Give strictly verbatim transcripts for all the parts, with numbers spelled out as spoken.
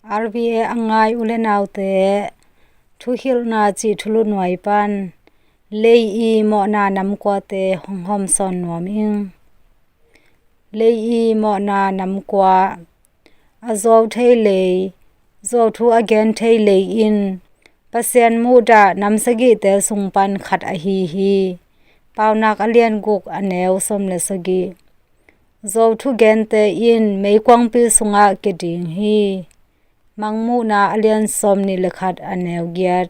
R V A a ngai u le naute, thuhilhna cih thulu nuai pan lei i mawhna namkuate hong hawmsawn nuam ing. Lei i mawhna namkua. A zuau thei lei, zuau thu a gen thei lei in Pasian muhdah nam sagihte sung pan khat ahi hi. Paunak a lian guk, a neu sawm le sagih. Zuau thugente in meikuangpi sungah kia ding hi. Mangmuhna a lian sawm nih le khat, a neu giat.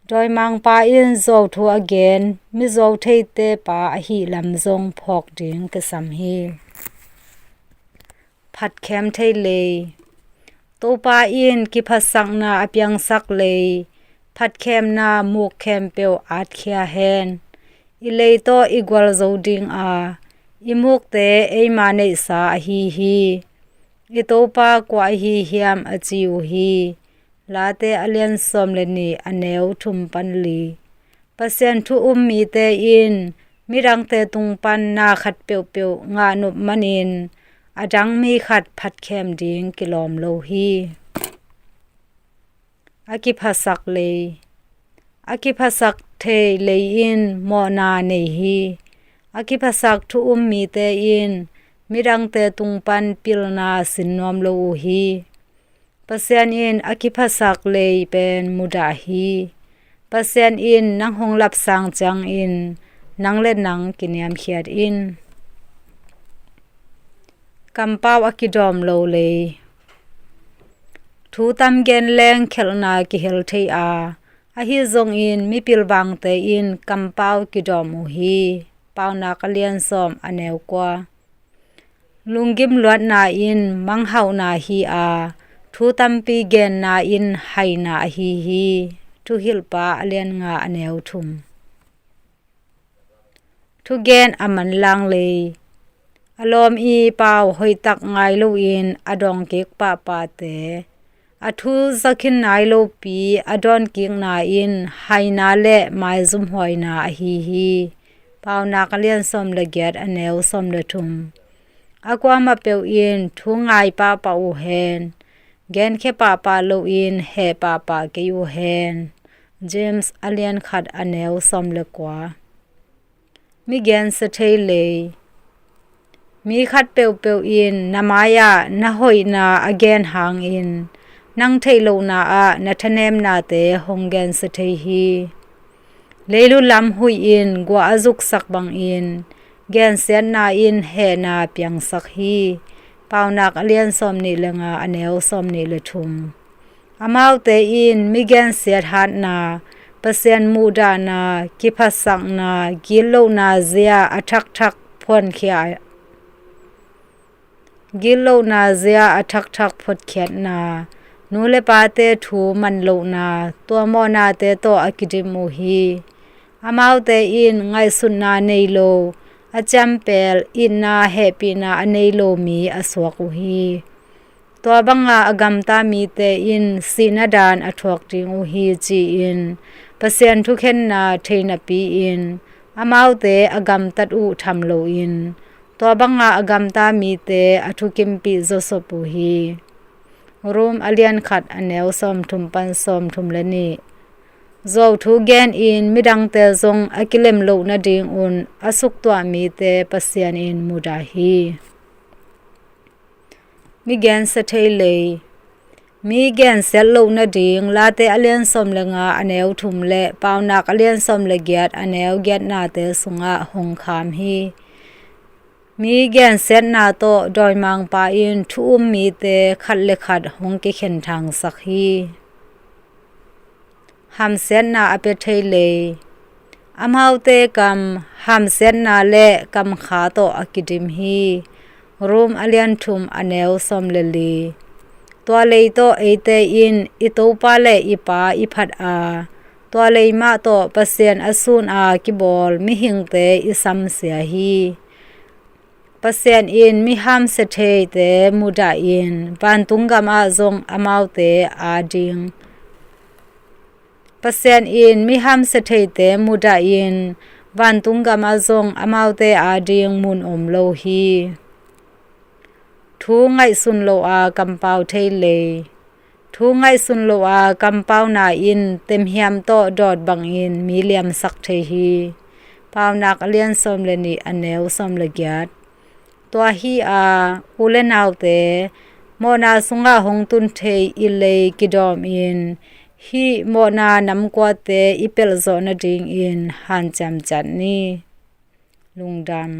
Dawimangpa in zuau thu a gen, mi zuau theite pa ahih lam zong phawk ding kisam hi. Phatkhem thei lei. Topa in kiphatsakna a piangsak lei, phatkhemna muk khempeuh atkhia hen. I lei tawh i gualzo ding a, i mukte eima neihsa ahi hi. I Topa kua ahi hiam, a ci uh hi. Late a lian sawm le nih, a neu thum pan li. Pasian thu um mite in midangte tung pan na khat peuhpeuh ngah nop manin a dang mi khat phatkhem ding kilawm lo hi. A kiphasak lei. A kiphasak thei lei in mawhna nei hi. A kiphasak thu um mite in midangte tung pan pilna sin nuam lo uh hi. Pasian in a kiphasak lei pen mudah hi. Pasian in nang hong lapsang ciangin nang le nang kiniamkhiat in. Kampau a kidawm lo lei. Thu tam gen leng khelhna kihel thei a, ahi zongin mi pilvangte in kampau kidawm uh hi. Paunak a lian sawm, a neu kua. Lunggim luatna in manghauhna hi a, thu tampi genna in haina ahi hi. Thuhilhpa a lian nga, a neu thum. Thugen a manlang lei. A lawm i pau hoihtak ngai loin a dawngkik pahpahte, a thu zakhin nai lopi a dawnkikna in haina le maizumhuaina ahi hi. Paunak a lian sawm le giat, a neu sawm le thum. A kuamah peuh in thu ngai pahpah uh hen. Genkhia pahpah loin heh pahpah kei uh hen. James a lian khat, a neu sawm le kua. Mi gensia thei lei. Mi khat peuhpeuh in na mai-ah na hoihna a gen hangin nang theih lohna ah na thanemnate hong gensia thei hi. Leilu lam huih in gua a zuksak bangin gensiatna in hehna piangsak hi. Paunak a lian sawm nih le nga, a neu sawm nih le thum. Amaute in mi gensiat hatna, Pasian muhdahna, kiphatsakna, gitlohna zia a thakthak phuankhia, gitlohna zia a thakthak phuatkhiatna, nu le pate thu manlohna, tua mawhnate tawh a kidim uh hi. Amaute in ngaihsutna nei lo, a ciampel, itna hehpihna a nei lo mi a suak uh hi. Tua banga a gamta mite in sihna daan a thuak ding uh hi, ci-in Pasian thukhenna thei napi-in amaute a gamtat uh tham loin tua banga a gamta mite a thukimpih zawsop uh hi. Rom a lian khat, a neu sawmthum pan sawmthum le nih. Zuau thu genin midangte zong a kilem loh nadingun a suktuah mite Pasian in mudah hi. Mi gensia thei lei. Mi gensiat loh nading Late a lian sawm le nga, a neu thum le Paunak a lian sawm le giat, a neu giatnate sungah hong kham hi. Mi gensiatna tawh dawimangpa in thu um mite khat le khat hong kikhenthangsak hi. Hamsiatna a pia thei lei. Amaute kam hamsiatna le kamkha tawh a kidim hi. Rom a lian thum, a neu sawm le li. Tua lei tawh eite in i Topa le i Pa i phat a, tua lei mah tawh Pasian a sun a kibawl mihingte i samsia hi. Pasian in mi hamsia theite mudahin vantung gamah zong amaute ading. Pasian in mi hamsia theite mudahin vantung gamah zong amaute ading mun om lo hi. Thu ngaihsun lo a kampau thei lei. Thu ngaihsun lo a kampauna in temhiam tawh dawt bangin mi liamsak thei hi. Paunak a lian sawm le nih, a neu sawm le giat. Tua hi a, u le naute, mawhna sungah hong tun thei i lei kidawmin hih mawhna namkuate i pelh zawh nadingin hanciam ciat ni. Lungdam.